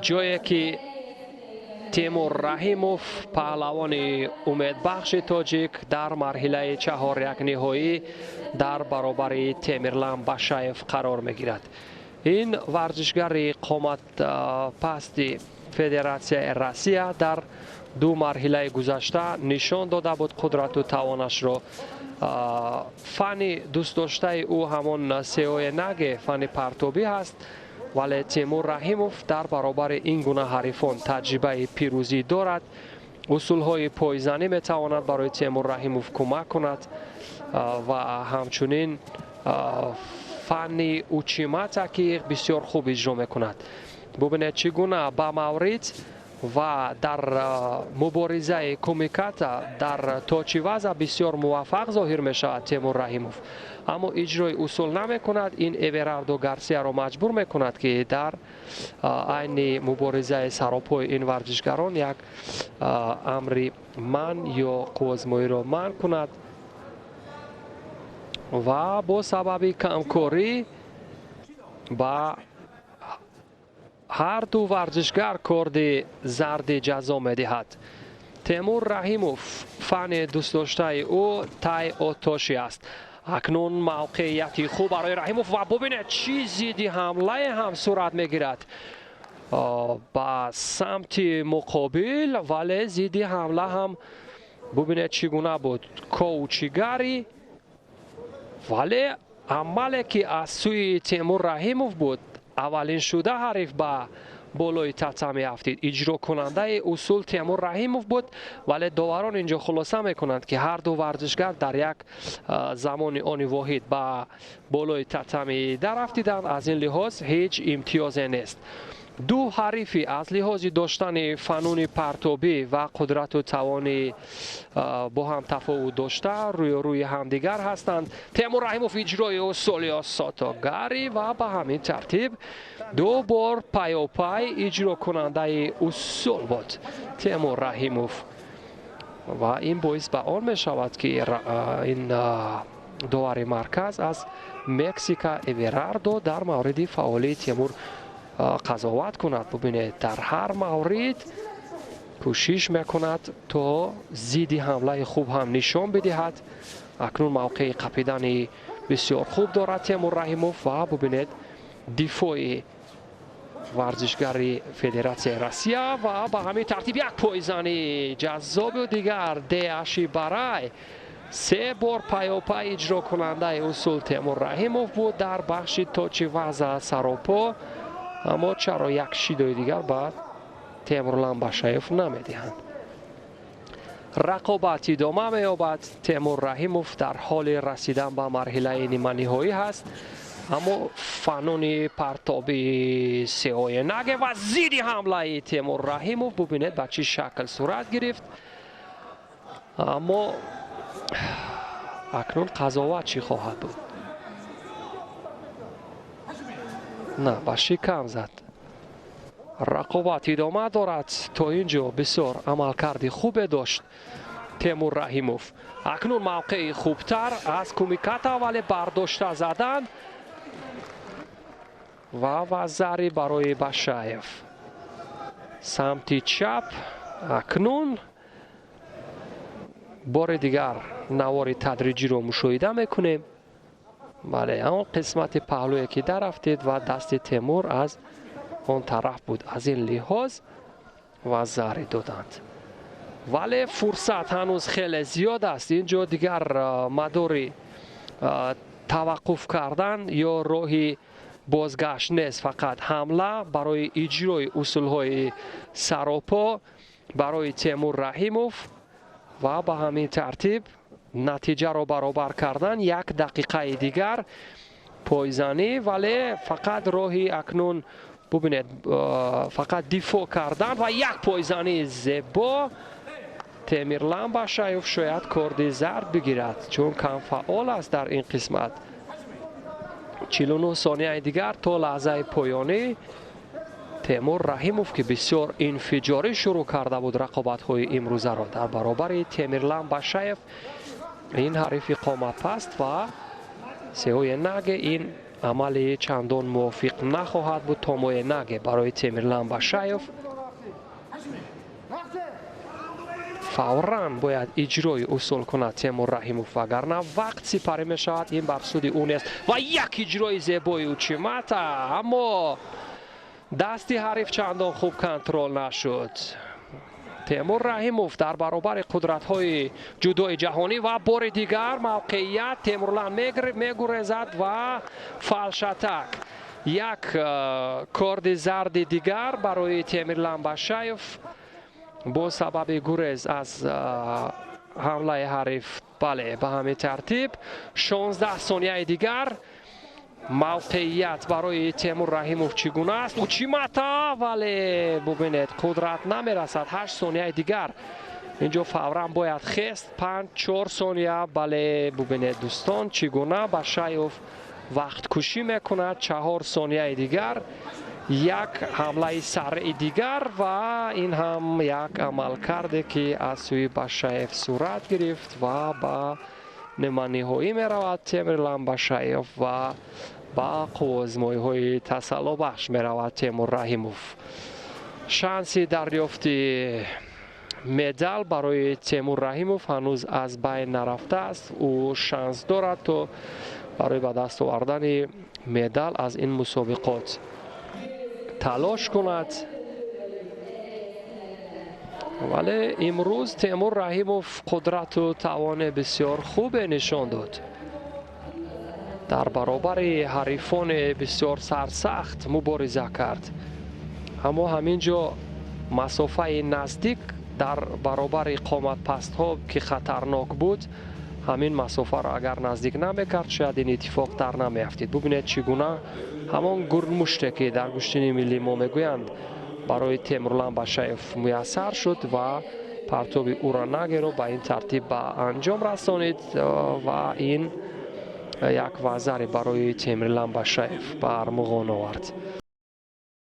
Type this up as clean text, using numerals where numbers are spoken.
Ҷое ки Тимур Раҳимов, паҳлавони умедбахши тоҷик, дар марҳилаи чаҳорякниҳоӣ дар баробари Темирлан Башаев қарор мегирад. Ин варзишгари қоматпасти Федератсияи Россия дар ду марҳилаи гузашта нишон дода буд қудрату тавонашро. Фанни дӯстдоштаи ӯ ҳамон сеоенаге, фанни партобӣ ҳаст, вале Тимур Раҳимов дар баробари ин гуна ҳарифон таҷрибаи пирӯзӣ дорад. Усулҳои пойзанӣ метавонад барои Тимур Раҳимов кӯмак кунад ва ҳамчунин фанни учимата, ки бисёр хуб иҷро мекунад. Бубинед, чӣ гуна ба маврид ва дар муборизаи кумиката дар точиваза бисёр муваффақ зоҳир мешавад Тимур Раҳимов, аммо иҷрои усул намекунад. Ин Эверардо Гарсияро маҷбур мекунад, ки дар айни муборизаи саропои ин варзишгарон як амри манъ ё қуввозмоиро манъ кунад ва бо сабаби камкорӣ ба ҳар ду варзишгар корди зарди ҷазо медиҳад. Темур Раҳимов, фанни дӯстдоштаи ӯ тай отоши аст. Акнун мавқеияти хуб барои Раҳимов ва бубинед, чӣ зидди ҳамлае ҳам сурат мегирад ба самти муқобил, вале зидди ҳамла ҳам бубинед, чӣ гуна буд, коучигари, вале амале ки аз сӯи Темур Раҳимов буд, аввалин шуда ҳариф ба болои татами афтид. Иҷрокунандаи усул Темур Раҳимов буд, вале доварон инҷо хулоса мекунанд, ки ҳар ду варзишгар дар як замони они воҳид ба болои татами дарафтиданд, аз ин лиҳоз ҳеҷ имтиёзе нест. Ду ҳарифи аз лиҳози доштани фануни партобӣ ва қудрату тавони бо ҳам тафовут дошта рӯёрӯи ҳамдигар ҳастанд. Темур Раҳимов, иҷрои усули сотогари ва ба ҳамин тартиб ду бор пайопай иҷрокунандаи усул буд Темур Раҳимов ва ин боис ба он мешавад, ки ин довари марказ аз Мексика Эверардо дар мавриди фаъолии Темур қазоват кунад. Бубинед, дар ҳар маврид кӯшиш мекунад, то зидди ҳамлаи хуб ҳам нишон бидиҳад. Акнун мавқеи қапидани бисёр хуб дорад Темур Раҳимов ва бубинед, дифои варзишгари Федератсияи Россия ва ба ҳамин тартиб як пойзани ҷаззобу дигар, деаши барай. Се бор пайопай иҷрокунандаи усул Темур Раҳимов буд дар бахши точи ваза саропо, аммо чаро як шидои дигар ба Темурлан Башаев намедиҳанд? Рақобат идома меёбад. Темур Раҳимов дар ҳоли расидан ба марҳилаи ниманиҳоӣ ҳаст, аммо фануни партоби сеоенаге ва зидди ҳамлаи Темур Раҳимов, бубинед, ба чӣ шакл сурат гирифт. Аммо акнун қазоват чӣ хоҳад буд? На, ба шикам зад. Рақобат идома дорад. То ин ҷо бисёр амалкарди хубе дошт Темур Раҳимов. Акнун мавқеи хубтар аз кумиката, вале бардошта задан ва вазари барои Башаев самти чап. Акнун бори дигар навори тадриҷиро мушоҳида мекунем. Бале, он қисмати паҳлӯе ки дарафтид ва дасти Темур аз он тараф буд, аз ин лиҳоз вазари доданд, вале фурсат ҳанӯз хеле зиёд аст. Ин ҷо дигар мадори таваққуф кардан ё роҳи бозгашт нест, фақат ҳамла барои иҷрои усулҳои саропо барои Темур Раҳимов ва ба ҳамин тартиб натиҷаро баробар кардан. Як дақиқаи дигар пойзанӣ, вале фақат роҳи акнун, бубинед, фақат дифоъ кардан ва як пойзании зебо. Темирлан Башаев шояд корди зард бигирад, чун камфаъол аст дар ин қисмат. 49 сонияи дигар то лаҳзаи поёнӣ. Темур Раҳимов, ки бисёр инфиҷорӣ шурӯъ карда буд рақобатҳои имрӯзаро дар баробари Темирлан Башаев, ин ҳарифи қоматпаст ва сеои наге ин. Амали чандон мувофиқ нахоҳад буд томоэ наге барои Темирлан Башаев. Фавран бояд иҷрои усул кунад Темур Раҳимов, вагарна вақт сипарӣ мешавад. Ин бар суди ӯ нест ва як иҷрои зебои учимата, аммо дасти ҳариф чандон хуб контрол нашуд. Темур Раҳимов дар баробари қудратҳои ҷудои ҷаҳонӣ ва бори дигар мавқеият. Темурлан мегурезад ва фалшатак. Як корди зарди дигар барои Темирлан Башаев бо сабаби гурез аз ҳамлаи ҳариф. Бале, ба ҳамин тартиб 16 сонияи дигар. Мавқеият барои Темур Раҳимов чӣ гуна аст? Учимата, вале бубинед, қудрат намерасад. 8 сонияи дигар, инҷо фавран бояд хест. 5, 4 сония. Бале, бубинед, дӯстон, чӣ гуна Башаев вақткушӣ мекунад. 4 сонияи дигар, як ҳамлаи саръи дигар ва ин ҳам як амалкарде, ки аз сӯи Башаев сурат гирифт, ва ба ниманиҳоӣ меравад Темирлан Башаев ва ба қувваозмоиҳои тасаллобахш меравад Темур Раҳимов. Шанси дарёфти медал барои Темур Раҳимов ҳанӯз аз байн нарафтааст. Ӯ шанс дорад, то барои ба даст овардани медал аз ин мусобиқот талош кунад. Вале имрӯз Темур Раҳимов қудрату тавони бисёр хубе нишон дод, дар баробари ҳарифони бисёр сарсахт мубориза кард, аммо ҳамин ҷо масофаи наздик дар баробари қоматпастҳо, ки хатарнок буд, ҳамин масофаро агар наздик намекард, шояд ин иттифоқ дар намеафтид. Бубинед, чӣ гуна ҳамон гурмуште, ки дар гӯштини миллӣ мо мегӯянд, барои Темурлан Башаев муяссар шуд ва партоби уранагеро ба ин тартиб ба анҷом расонид ва ин як вазаре барои Темирлан Башаев ба армуғон овард.